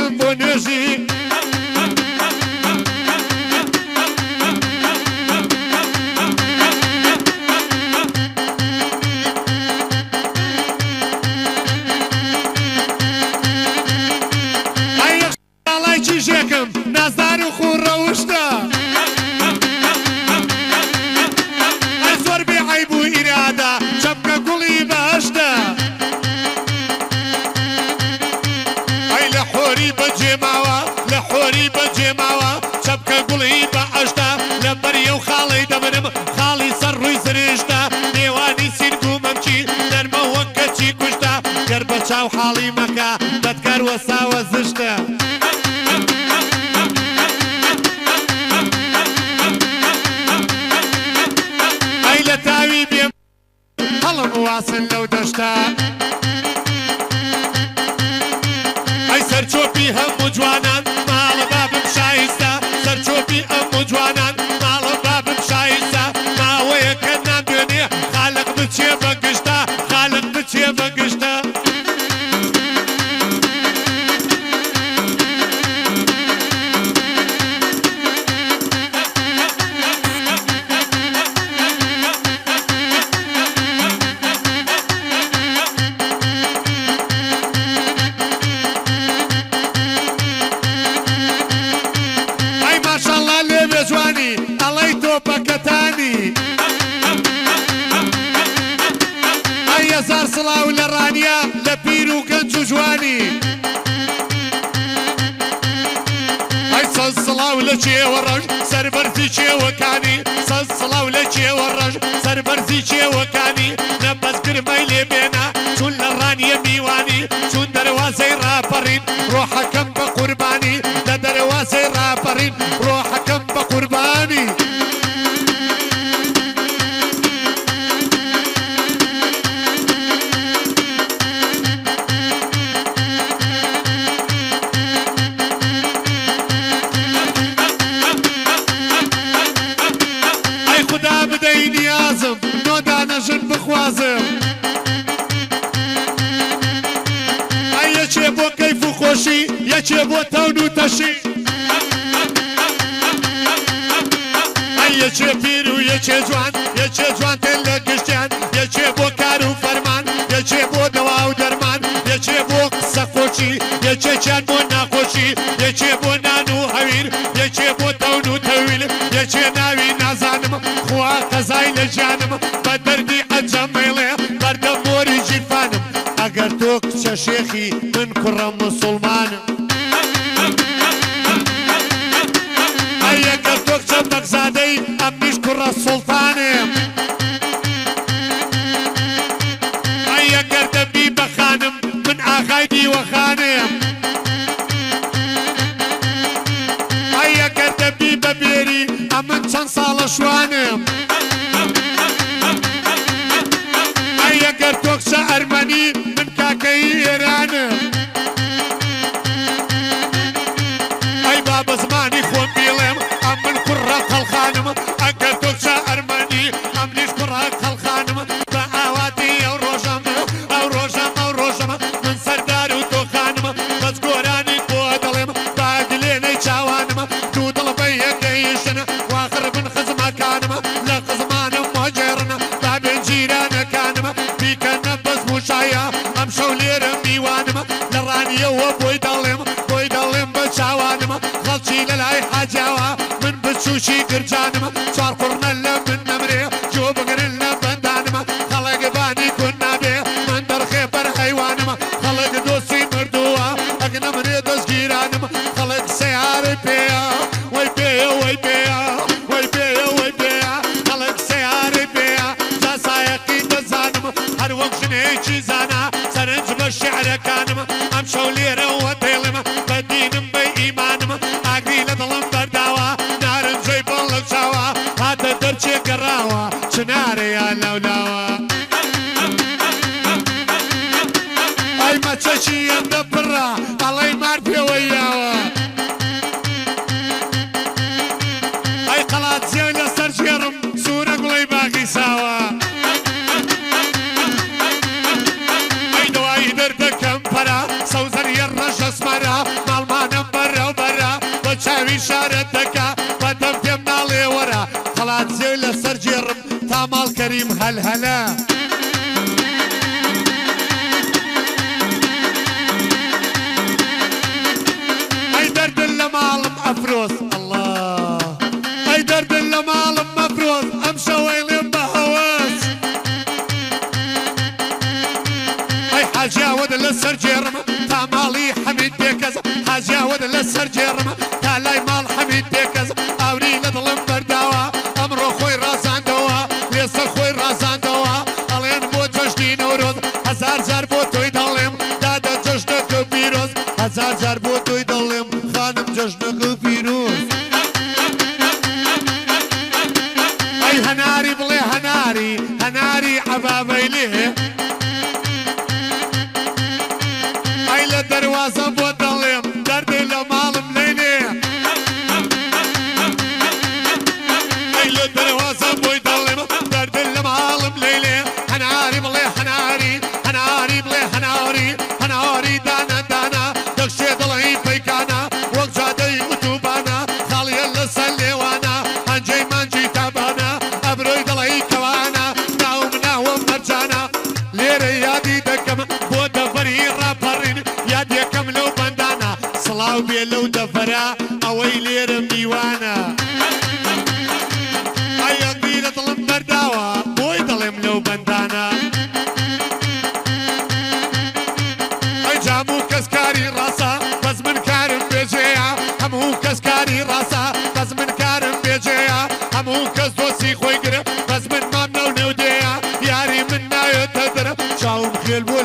هەڵخیزم بۆ نوێژی. ئەی ئاڵای کیژێکم نازدار و خوو ڕەوشتە. ئەی زۆر بێ عەیب و ئیرادە چەپکە گوڵی بەهەشتە. ئەی لە حۆری بەجێ ماوە لە حۆری بەجێ ماوە چەپکە گوڵی بەهەشتە. لە بەریەو خاڵی دەمرم خاڵی سەر ڕووی زرشتە. نێوانی سینگ و مەمکی نەرمە وەک کەچی کوشتە. گەر بە چاو حاڵی مەکە بەدکار وەساوە زشتە. ئەی لە تاوی بێ هەڵم واسن لەو دەشتە. ئەی سەرچۆپی هەموو جوانان ماڵە بابم شایستە. سەرچۆپی هەموو جوانان ماڵە بابم شایستە. ماوەیەکە نامدوێنێ خالق بچێ بە گشتە. خالق بچێ بە گشتە. ئەی ماشەڵڵا لێ بێ جوانی ئەڵەی تۆپەکەتانی. ئەی هەزار سڵاو لە ڕانیە لە پیر و گەنج و جوانی. ئەی سەد سڵاو لە چێوە ڕەش سەربەرزی چێوەکانی. سەد سڵاو لە چێوە ڕەش سەربەرزی چێوەکانی. نەبەز گرمەی لێ بێنە چون لە ڕانیە میوانی. چون دەروازەی ڕاپەڕین ڕۆحەکەم بە قوربانی. لە دەروازەی ڕاپەڕین ڕۆحەکەم بە قوربانی. ئەی خودا بدەی نیازم نۆدانە ژن بخوازم. ئەی یەکێ بۆ کەیف و خۆشی یەکێ بۆ تەون و تەشی. ئەی یەکێ پیر و یەکێ جوان یەکێ جوانتر لە گشتیان. یەکێ بۆ کار و فەرمان یەکێ بۆ دەوا و دەرمان. یەکێ بۆ قسە خۆشی یەکێکیان بۆ ناخۆشی. یەکێ بۆ نان و هەویر یەکێ بۆ تەون و تەویل. یەکێ ناوی نازانم خوا قەزای لە ژیانم. بە دەردی عەجەم مەیڵێ بەردەم مۆری ژیرفانم. ئەگەر تۆ کچە شێخی من کوڕە مسوڵمانم. ئەی ئەگەر تۆ کچە بەگزادەی ئەمنیش کوڕە سوڵتانم. ئەی ئەگەر دەبی بە خانم من ئاغای دیوەخانم. ئەی ئەگەر دەبی بە بێری ئەمن چەند ساڵە شوانم. ئەی ئەگەر تۆ کچە ئەرمەنی من کاکەی ئێرانم. ئەی با بە زمانی خۆم بیڵێم ئەمن کوڕە قەڵخانم. ئەگەر تۆ کچە ئەرمەنی ئەمنیش کوڕە قەڵخانم. بە ئاواتی ئەو ڕۆژەم ئەو ڕۆژەم ئەو ڕۆژەم من سەردار و تۆ خانم. بەس گۆرانی بۆ دەڵێم با دلێنەی چاوانم. دوو دڵ بە یەکەیشن واخر بن خزمەکانم. لە خزمانم مەجێڕن با بێن جیرانەکانم. بیکەنە بەس موشایە ئەم شەو لێرە میوانم. لە ڕانیەوە بۆی دەڵێم بۆی دەڵێم بە چاوانم. خەڵکی لە لای حاجاوە من بچووکی گرجانم. چوار قوڕنە لە من نەمرێ جۆ بگرن لە بەندانم. خەڵک بانی کون نابێ من دەرخێ بەر حەیوانم. خەڵک دۆستی مردووە ئەگ نەمرێ دەستگیرانم. خەڵک سەیارەی پێیە وەی پێیە وەی پێیە وەی پێیە وەی پێیە. خەڵک سەیارەی پێیە جا سایەقی دەزانم. هەر وەک ژنێکی زانا سەرنج بە شیعرەکانم. ئەم شەو لێرەوە دێڵم بە دینم بە ئیمانم. ئاگری لە دڵم بەرداوە نارنجەی بەڵک چاوە. هاتە دەرچێ گەڕاوە چنارەیە لەولاوە. ئەی مەچەکی ئەندە پڕە ئەڵەی مار پێوەی یاوە. ئەی قەڵاتزیێ لەسەر ژێڕم سوورە گوڵەی باغی ساوە. ئەی دەوای دەردەکەم پەرە سەوزەریە ڕەشەسمەرە. ماڵمان کەریم هەلهەلە. ئەی دەردن لە ماڵم ئەفرۆز ئەڵڵا ئەی دەردن لە ماڵم مەفرۆز ئەم شەوەیڵێم بە هەوەس. ئەی حاجیاوەدە لەسەر گێڕم تا ماڵی حەمید بێکەس، حاجیاوەدە لەسەر گێڕم تا لای ماڵ حەمید بێکەس. ئاوری لە دڵم بەرداوە ئەمڕۆ خۆی ڕازاندەوە، لێسەر خۆی ڕازاندەوە. ئەڵێن بۆ جەژنی نەورۆز هەزار جار بۆ تۆی دەڵێم دادە جەژنەکە پیرۆز، هەزار جار بۆ تۆی دەڵێم خانم جەژنەکە پیرۆز. ئەی هەناری بڵێ هەناری هەناری عەبابەی لێ، ئەی لە دەروازە بۆ دەڵێم دەردێ لە ماڵم لەیلێ، ئەی لە دەروازە بۆی دەڵێم دەردێ لە ماڵم لەیلێ. هەناری بڵێ هەناری هەناری بڵێ هەناری هەناری دانە دانە دەکشێ دڵی پەیکانە وەک جادەی ئوتوبانە خاڵیە لەسەر لێوانە هەنجەی مانجی تابانە ئەبرۆی دڵی کەوانە ناوم ناوم مەرجانە. لێرە یادی دەکەم بۆ دەڤەری ڕاپەڕین یاد یەکەم لەو بەندانە، سڵاو بێ لەو دەڤەرە ئەوەی لێرە میوانە. ئەی ئەقلی لە دڵم بەرداوە بۆی دەڵێم لەو بەندانە. ئەی جاموو کەس کاری ڕاستە بەس من کارم بێجێیە، هەموو کەس کاری ڕاستە بەس من کارم بێجێیە، هەموو کەس دۆستی خۆی گرە بەس من مام نەو نێودێیە، یاری من نایەتە دەرە چاوم خێل بووە